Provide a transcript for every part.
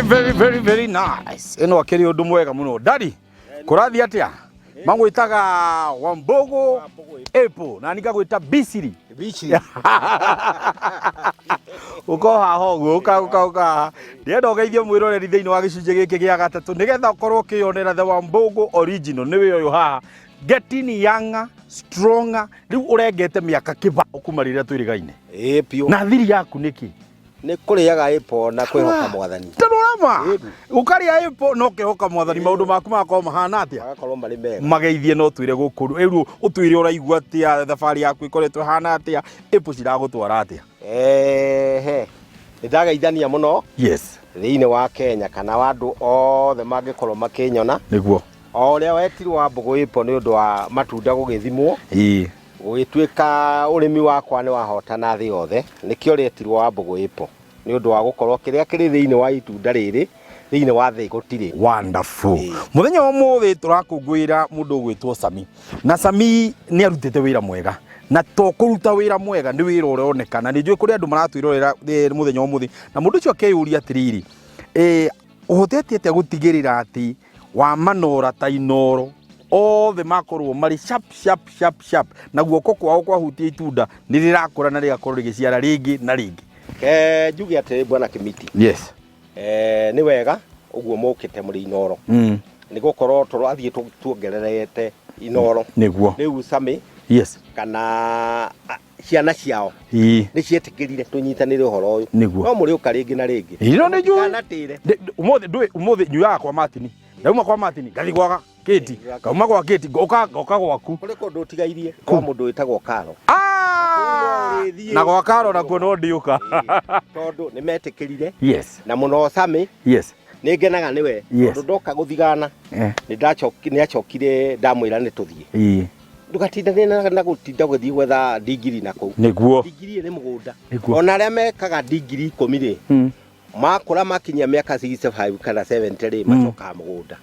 very very very nice. Ĩno akĩrĩ ũndũ mwega mũno. Daddy, kũrathiĩ atĩa? Magwĩtaga Wambogo Apple na niĩ ngagwĩta Bisiri. Bici. Ũka haha ũguo, ũka ũka ũka haha. Ndĩrenda ũgeithie mwĩroreri thĩinĩ wa gĩcunjĩ gĩkĩ gĩa gatatũ nĩgetha ũkorwo ũkĩyonera the Wambogo original nĩwe ũyũ haha. Getting younger, stronger. Rĩu ũrengete mĩaka kĩbaũ kuma rĩrĩa twĩrĩgaine. Ĩĩ biũ. Na thiri yaku nĩkĩ? Nĩ kũrĩaga apple na kwĩhoka mwathani. Tarorama Ĩĩ. ũkarĩa apple no ũkehoka mwathani maũndũ maku magakorwo mahana atĩa? Magakorwo marĩ mega. Mageithie no twĩre gũkũ rĩu ũtwĩre ũraigua atĩa thabarĩ yaku ĩkoretwo ĩhana atĩa apple ciragũtwara atĩa? Ehe. Nĩ ndageithania mũno Yes. thĩinĩ wa Kenya kana wa andũ othe mangĩkorwo makĩnyona. Nĩguo. O ũrĩa wetirwo wa mbũgũ apple nĩ ũndũ wa matunda gũgĩthimwo. Ĩĩ. Gũgĩtuĩka ũrĩmi wakwa nĩ wahotana thĩ yothe, nĩkĩo rĩetirwo Wambũgũ Apple, nĩ ũndũ wa gũkorwo kĩrĩa kĩrĩ thĩinĩ wa itunda rĩrĩ, thĩinĩ wa thĩ gũtirĩ. Wonderful. Mũthenya wa ũmũthĩ tũrakũngũĩra mũndũ ũgwĩtwo Sami. Na Sami nĩ arutĩte wĩra mwega. Na to kũruta wĩra mwega nĩ wĩra ũroneka. Na nĩ njũĩ kũrĩ andũ maratwĩrorera mũthenya wa ũmũthĩ. Na mũndũ ũcio akeyũria atĩrĩrĩ, ũhotete atĩa gũtigĩrĩra atĩ wa manora ta inoro othe makorwo marĩ sharp sharp sharp sharp na guoko kwao kwahutia itunda nĩ rĩrakũra na rĩgakorwo rĩgĩciara rĩngĩ na rĩngĩ. Njuge atĩrĩ Bwana Kĩmiti. Yes. Nĩ wega ũguo mũkĩte mũrĩ inoro. Nĩ gũkorwo tũrathiĩ tuongererete inoro. Nĩguo. Rĩu Sami. Yes. Kana ciana ciao nĩ cietĩkĩrire tũnyitanĩre ũhoro ũyũ. Nĩguo. No mũrĩũka rĩngĩ na rĩngĩ. Ĩĩ, no nĩ njũĩ. Mũtikanatĩre. Ũmũthĩ ndũĩ ũmũthĩ nyuaga kwa Martin. Ndauma kwa Martin ngathiĩ gwa Kate. Ngauma gwa Kate ngoka ngoka gwaku. Kũrĩ kũndũ ũtigairie kwa mũndũ wĩtagwo Karo. Ah! Ũrĩthiĩ. Na gwa Karo nakuo no ndiũka. Tondũ nĩ metĩkĩrire. Yes. Na mũno Sami. Yes. Nĩ ngenaga nĩwe. Yes. Tondũ ndoka gũthigana. Nĩ nĩacokire ndamwĩra nĩ tũthiĩ. Ĩĩ. Ndũgatindane na gũtinda ũgĩthiĩ gwetha ndigiri na kũu. Nĩguo. Ndigiri ĩrĩ mũgũnda. Nĩguo. Ona arĩa mekaga ndigiri ikũmi rĩ, makũra makinyia mĩaka 65 kana 70 rĩ, macokaga mũgũnda.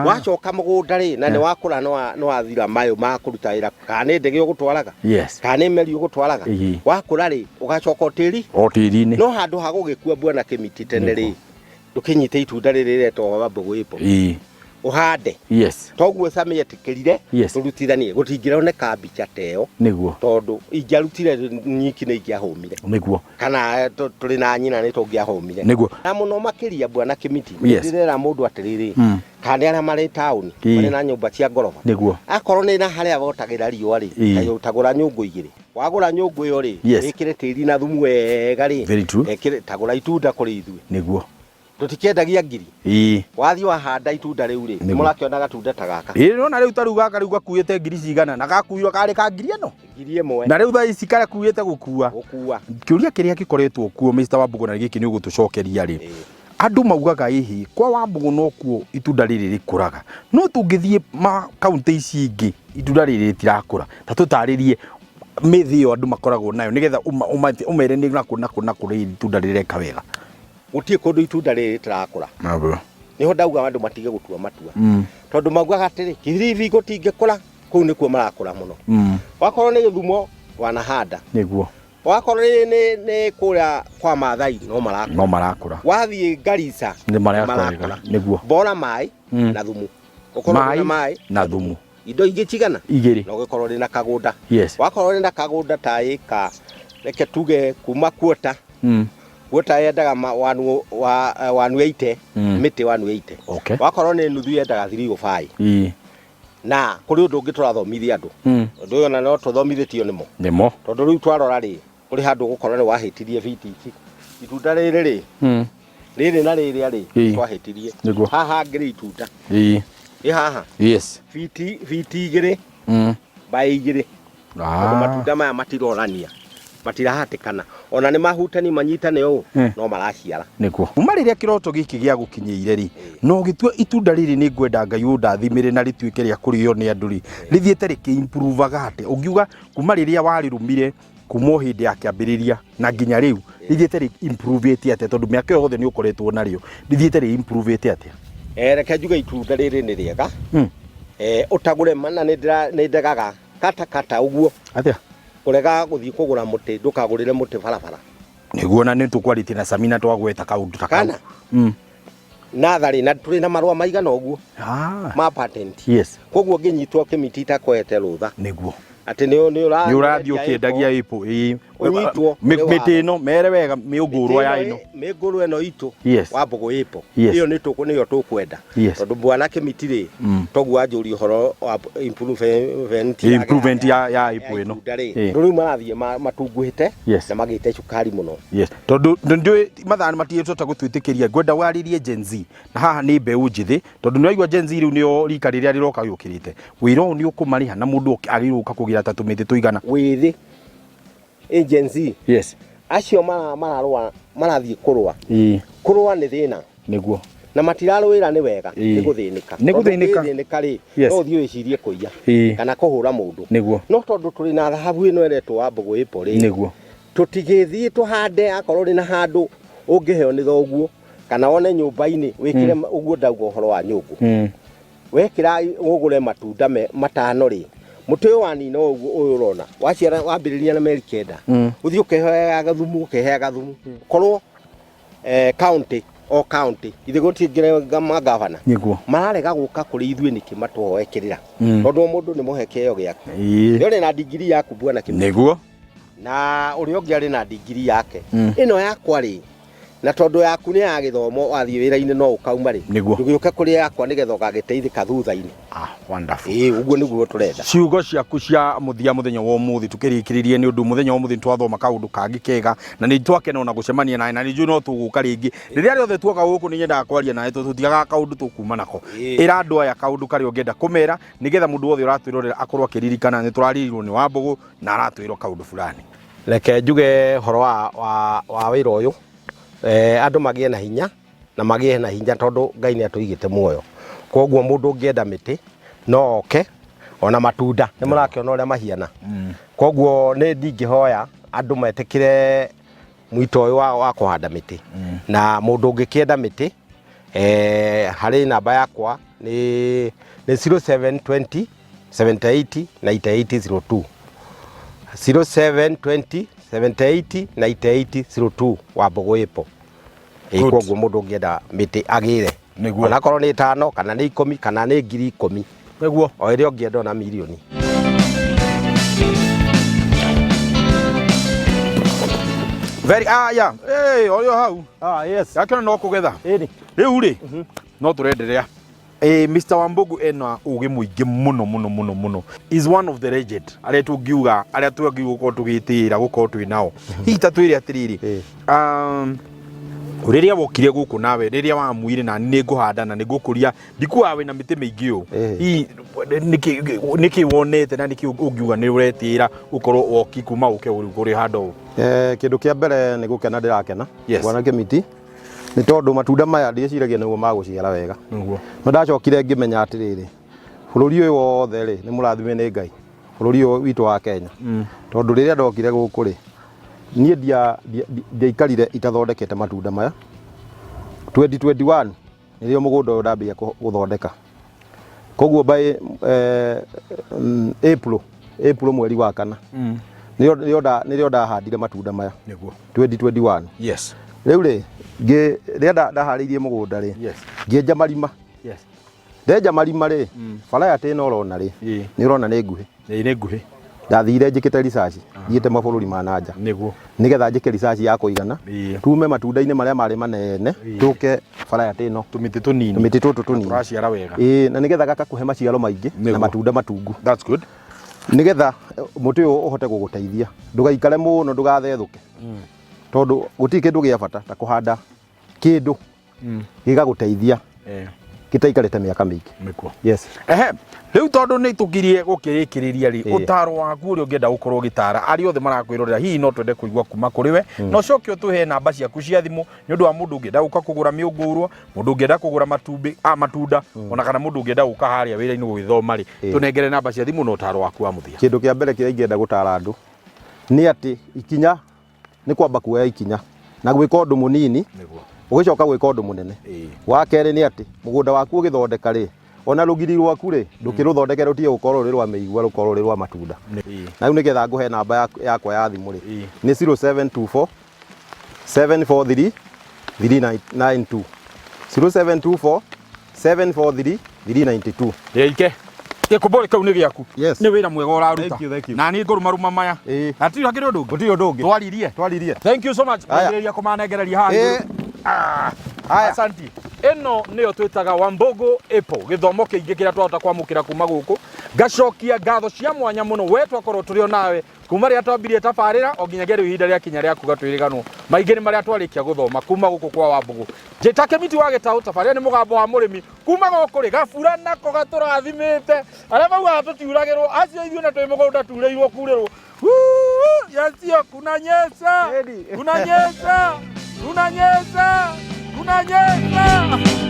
Wacoka mũgũnda rĩ, na nĩ wakũra nĩ wathira mayũ ma kũruta wĩra, kana nĩ ndege ũgũtwaraga, Yes. kana nĩ meri ũgũtwaraga. Ĩĩ. Wakũra rĩ, ũgacoka o tĩri. O tĩri-inĩ. No handũ ha gũgĩkua Bwana Kĩmiti tene rĩ, ndũkĩnyite itunda rĩrĩ rĩretwo Wambũgũ apple. Ĩĩ. Ũhande. Yes. Toguo Sami etĩkĩrire Yes. tũrutithanie gũtingĩroneka mbica ta ĩyo Nĩguo. tondũ ingĩarutire nyiki nĩ ingĩahũmire Nĩguo. kana tũrĩ na nyina nĩ tũngĩahũmire. Nĩguo. Na mũno makĩria Bwana Kĩmiti Yes. ndĩrera mũndũ atĩrĩrĩ kana nĩ arĩa marĩ taũni marĩ na nyũmba cia ngoroba Nĩguo. akorwo nĩ na harĩa wotagĩra riũa rĩ kaĩ ũtagũra nyũngũ igĩrĩ wagũra nyũngũ ĩyo rĩ Yes. wĩkĩre tĩri na thumu wega rĩ Very true. Ĩkĩre tagũra itunda kũrĩ ithuĩ. Nĩguo. Tũtikĩendagia ngiri. Ĩĩ. Wathiĩ wahanda itunda rĩu rĩ, Nĩguo. mũrakĩona gatunda ta gaka. Ĩĩ nĩwona rĩu ta rĩu gaka rĩu gakuĩte ngiri cigana na gakuirwo karĩ ka ngiri ĩno? Ngiri ĩmwe. Na rĩu thaa ici karakuĩte gũkua. Gũkua. Kĩũria kĩrĩa gĩkoretwo kuo Mr. Wambũgũ na gĩkĩ nĩ ũgũtũcokeria rĩ. Ĩĩ. Andũ maugaga ĩhĩ kwa Wambũgũ nokuo itunda rĩrĩ rĩkũraga. No tũngĩthiĩ ma kaũntĩ ici ingĩ itunda rĩrĩ rĩtirakũra. Ta tũtarĩrie mĩthĩ ĩyo andũ makoragwo nayo nĩgetha ũmere nĩ nakũ nakũ nakũ itunda rĩreka wega. Gũtirĩ kũndũ itunda rĩrĩ rĩtarakũra. Nabwo. Nĩho ndauga andũ matige gũtua matua. Tondũ maugaga atĩrĩ, Kilifi gũtingĩkũra, kũu nĩkuo marakũra mũno. Wakorwo nĩ Gĩthumo, wanahanda. Nĩguo. Wakorwo nĩ nĩ kũrĩa kwa Maathai, no marakũra. No marakũra. Wathiĩ Garissa, Nĩ marakũra. Nĩguo. Bora maĩ na thumu. Ũkorwo Maĩ na maĩ na thumu. Indo ingĩ cigana? Igĩrĩ. Na ũgĩkorwo ũrĩ na kagũnda. Yes. Wakorwo ũrĩ na kagũnda ta ĩka, reke tuge kuma quarter. Quarter yendaga ma, one, wa, 180, mĩtĩ 180. Okay. Wakorwo nĩ nuthu yendaga 305. Ĩĩ. Na kũrĩ ũndũ ũngĩ tũrathomithia andũ. Ũndũ ũyũ ona no tũthomithĩtio nĩmo. Nĩmo. Tondũ rĩu twarora rĩ, kũrĩ handũ ũgũkora nĩ wahĩtirie biti ici. Itunda rĩrĩ rĩ, rĩrĩ na rĩrĩa rĩ, twahĩtirie. Nĩguo. Haha ngĩrĩ itunda. Ĩĩ. Ĩ haha. Yes. Biti igĩrĩ, mbaĩ igĩrĩ. Tondũ matunda maya matirorania, matirahatĩkana. Ona nĩ mahutani manyitane ũũ, no maraciara. Nĩguo. Kuma rĩrĩa kĩroto gĩkĩ gĩagũkinyĩire rĩ, na ũgĩtua itunda rĩrĩ nĩ ngwenda Ngai ũndathimĩre na rĩtuĩke rĩa kũrĩo nĩ andũ rĩ, rĩthiĩte rĩkĩ improve aga atĩa? Ũngiuga kuma rĩrĩa warĩrũmire kuma o hĩndĩ ya kĩambĩrĩria na nginya rĩu, rĩthiĩte rĩ improve ĩte atĩa? Tondũ mĩaka ĩyo yothe nĩ ũkoretwo narĩo, rĩthiĩte rĩ improve ĩte atĩa? Reke njuge itunda rĩrĩ nĩ rĩega. Ũtagũre mana nĩ ndegaga kata kata ũguo. Atĩa? Kũrega gũthiĩ kũgũra mũtĩ, ndũkagũrĩre mũtĩ barabara. Nĩguo, na nĩ tũkwarĩtie na Samina twagweta kaũndũ ta kau. Kana? Natharĩ na tũrĩ na marũa maigana ũguo ma patent. Koguo ngĩnyitwo kĩmiti itakwete rũtha. Nĩguo. Atĩ nĩ nĩ ũra Nĩ ũrathiĩ ũkĩendagia apple. Ĩĩ. Ũnyitwo Mĩ- nĩ Mĩtĩ watho. ĩno mere wega mĩũngũrwa ya ĩno. Mĩngũrwa ĩno itũ wa mbũgũ ĩpo. Ĩyo nĩ tũkũ nĩyo tũkwenda. Tondũ bwana kĩmiti rĩ toguo anjũria ũhoro wa improvement ya Improvement ya apple ĩno. itunda rĩ. Rĩu marathiĩ matunguhĩte na magĩte cukari mũno. Yes. Tondũ ndũĩ mathaa matiĩtota gũtwĩtĩkĩria ngwenda warĩrie Gen Z na haha nĩ mbeũ njĩthĩ tondũ nĩ waigua Gen Z rĩu nĩo rika rĩrĩa rĩroka yũkĩrĩte wĩra ũyũ nĩ ũkũmarĩha na mũndũ agĩrĩirwo gũka kũgĩra ta tũmĩtĩ tũigana. Wĩthĩ Gen Z acio mararũa marathiĩ kũrũa. Kũrũa nĩ thĩna. Nĩguo. Na matirarũĩra nĩ wega, nĩ gũthĩnĩka. Nĩ gũthĩnĩka. Tondũ ũngĩthĩnĩka rĩ, no ũthiĩ wĩcirie kũiya kana kũhũra mũndũ. Nĩguo. No tondũ tũrĩ na thahabu ĩno ĩretwo wa mbũgũ ĩpo rĩ, Nĩguo. Tũtigĩthiĩ tũhande akorwo ũrĩ na handũ ũngĩheo nĩ thoguo kana wone nyũmba-inĩ wĩkĩre ũguo ndauga ũhoro wa nyũngũ. Wekĩra ũgũre matunda me matano rĩ, mũtĩ ũyũ wanina ũguo ũyũ ũrona waciara wambĩrĩria na mĩeri kenda ũthiĩ ũkĩheaga thumu ũkĩheaga thumu korwo county o county ithe gũtingĩrenga magavana Nĩguo. Mararega gũka kũrĩ ithuĩ nĩkĩ matũhoe kĩrĩra tondũ o mũndũ nĩ mũhe kĩheo gĩake. Nĩ ũrĩ na ndigiri yaku bwana Kĩmiti. Nĩguo. Na ũrĩa ũngĩ arĩ na ndigiri yake. Ĩno yakwa rĩ, na tondũ yaku nĩ ya gĩthomo wathiĩ wĩra-inĩ no ũkauma rĩ, Nĩguo. Ndũgĩũke kũrĩ yakwa nĩgetha ũgagĩteithĩka thutha-inĩ. Ah, wonderful. Ĩĩ, ũguo nĩguo tũrenda. Ciugo ciaku cia mũthia mũthenya wa ũmũthĩ tũkĩrĩkĩrĩrie nĩ ũndũ mũthenya wa ũmũthĩ nĩtwathoma kaũndũ kangĩ kega na nĩ twakena ona gũcemania nawe na nĩ njũĩ no tũgũka rĩngĩ rĩrĩa rĩothe tuoka gũkũ nĩ nyendaga kwaria nawe tondũ tũtiagaga kaũndũ tũkuma nako. Ĩra andũ aya kaũndũ karĩa ũngĩenda kũmera nĩgetha mũndũ wothe ũratwĩrorera akorwo akĩririkana nĩ tũrarĩrĩirwo nĩ Wambũgũ na aratwĩra kaũndũ fulani. Reke njuge ũhoro wa wĩra ũyũ, andũ magĩe na hinya na magĩe na hinya tondũ Ngai nĩ atũigĩte muoyo. Koguo mũndũ ũngĩenda mĩtĩ no oke ona matunda nĩ mũrakĩona ũrĩa mahiana. Koguo nĩ ndingĩhoya andũ metĩkĩre mwito ũyũ wa kũhanda mĩtĩ. Na mũndũ ũngĩkĩenda mĩtĩ harĩ namba yakwa nĩ 0720 78 98 02. 0720 78 98 02 wa Mbũgũ Apple. Ĩĩ, koguo mũndũ ũngĩenda mĩtĩ agĩre. Nĩguo. Onakorwo nĩ ĩtano kana nĩ ikũmi kana nĩ 10,000. Nĩguo. O ĩrĩa ũngĩenda ona mirioni. Very, yeah. Hey, oyo hau. Yes. Yakĩona no kũgetha. Ĩni. Rĩu rĩ, no tũrenderea. Mr. Wambugu ena ũgĩ mũingĩ mũno mũno mũno mũno. Is one of the legend. Arĩa tũngiuga, arĩa twagĩrĩirwo gũkorwo tũgĩtĩĩra gũkorwo twĩ nao. Hihi ta twĩre atĩrĩrĩ. Rĩrĩa wokire gũkũ nawe, rĩrĩa wamuire na nĩ ngũhanda na nĩ ngũkũria, ndikuaga wĩna mĩtĩ mĩingĩ ũũ. Hihi nĩkĩ wonete na nĩkĩ ũngiuga nĩ ũretĩĩra gũkorwo woki kuma ũke rĩu kũrĩ handũ ũũ? Kĩndũ kĩa mbere nĩ gũkena ndĩrakena. Yes. Bwana Kĩmiti. Nĩ tondũ matunda maya ndieciragia nĩguo magũciara wega. Nĩguo. No ndacokire ngĩmenya atĩrĩrĩ, bũrũri ũyũ wothe rĩ, nĩ mũrathime nĩ Ngai. Bũrũri ũyũ witũ wa Kenya. Tondũ rĩrĩa ndokire gũkũ rĩ, niĩ ndiaikarire itathondekete matunda maya. 2021 nĩrĩo mũgũnda ũyũ ndambia gũthondeka. Koguo by April mweri wa kana. Nĩrĩo ndahandire matunda maya. Nĩguo. 2021. Yes. Rĩu rĩ, rĩrĩa ndaharĩirie mũgũnda rĩ, Yes. ngĩenja marima. Yes. Ndenja marima rĩ, variety ĩno ũrona rĩ, nĩ ũrona nĩ nguhĩ. Ĩĩ, nĩ nguhĩ. Ndathire njĩkĩte research, thiĩte mabũrũri ma na nja. Nĩguo. Nĩgetha njĩke research ya kũigana, tume matunda-inĩ marĩa marĩ manene, tũke variety ĩno. Tũmĩtĩ tũnini. Tũmĩtĩ tũtũ tũnini. Tũraciara wega. Ĩĩ, na nĩgetha gakakũhe maciaro maingĩ na matunda matungu. That's good. Nĩgetha mũtĩ ũyũ ũhote gũgũteithia. Ndũgaikare mũno, ndũgathethũke. Tondũ gũtirĩ kĩndũ gĩa bata ta kũhanda kĩndũ gĩgagũteithia gĩtaikarĩte mĩaka mĩingĩ. Nĩkuo. Yes. Ehe, rĩu tondũ nĩ tũkirie gũkĩrĩkĩrĩria rĩ, ũtaro waku ũrĩa ũngĩenda gũkorwo ũgĩtara arĩa othe marakwĩrorera, hihi no twende kũigua kuma kũrĩ we, na ũcoke ũtũhe namba ciaku cia thimũ nĩ ũndũ wa mũndũ ũngĩenda gũka kũgũra mĩũngũrwa, mũndũ ũngĩenda kũgũra matumbĩ, matunda, ona kana mũndũ ũngĩenda gũka harĩa wĩra-inĩ gũgĩthoma rĩ, tũnengere namba cia thimũ na ũtaro waku wa mũthia. Kĩndũ kĩa mbere kĩrĩa ingĩenda gũtara andũ nĩ atĩ ikinya nĩ kwamba kuoya ikinya na gwĩka ũndũ mũnini, ũgĩcoka gwĩka ũndũ mũnene. Wa kerĩ nĩ atĩ mũgũnda waku ũgĩthondeka rĩ, ona rũgiri rwaku rĩ, ndũkĩrũthondeke rũtige gũkorwo rũrĩ rwa mĩigua, rũkorwo rũrĩ rwa matunda. Na rĩu nĩgetha ngũhe namba yakwa ya thimũ rĩ, nĩ 0724 743 392. 0724 743 392. Rĩike gĩkũmbũrĩ kĩu nĩ gĩaku. Yes. Nĩ wĩra mwega ũraruta. Thank you, thank you. Na niĩ ngũrũmarũma maya. Ĩĩ. Na tirĩ hakĩrĩ ũndũ ũngĩ. Gũtirĩ ũndũ ũngĩ. Twaririe. Twaririe. Thank you so much. Haya. Mũigĩrĩria kũmanengereria haha Ĩĩ. igũrũ. Ah. Haya. Asanti. Ĩno nĩyo twĩtaga Wambogo Apple, gĩthomo kĩingĩ kĩrĩa twahota kwamũkĩra kuma gũkũ. Ngacokia ngatho cia mwanya mũno we twakorwo tũrĩ o nawe kuma rĩrĩa twambirie tabarĩra o nginyagia rĩu ihinda rĩakinya rĩa kuga twĩrĩganwo. Maingĩ nĩ marĩa twarĩkia gũthoma kuma gũkũ kwa Wambũgũ. Njĩta Kĩmiti wa Gĩtaũ, tabarĩra nĩ mũgambo wa mũrĩmi. Kuma gũkũ rĩ, gabura nako gatũrathimĩte. Arĩa maugaga tũtiuragĩrwo, acio ithuĩ na twĩ mũgũnda turĩirwo kurĩrwo. Wuu, Yasio, kuna nyesha, Edi. kuna nyesha, kuna nyesha, kuna nyesha.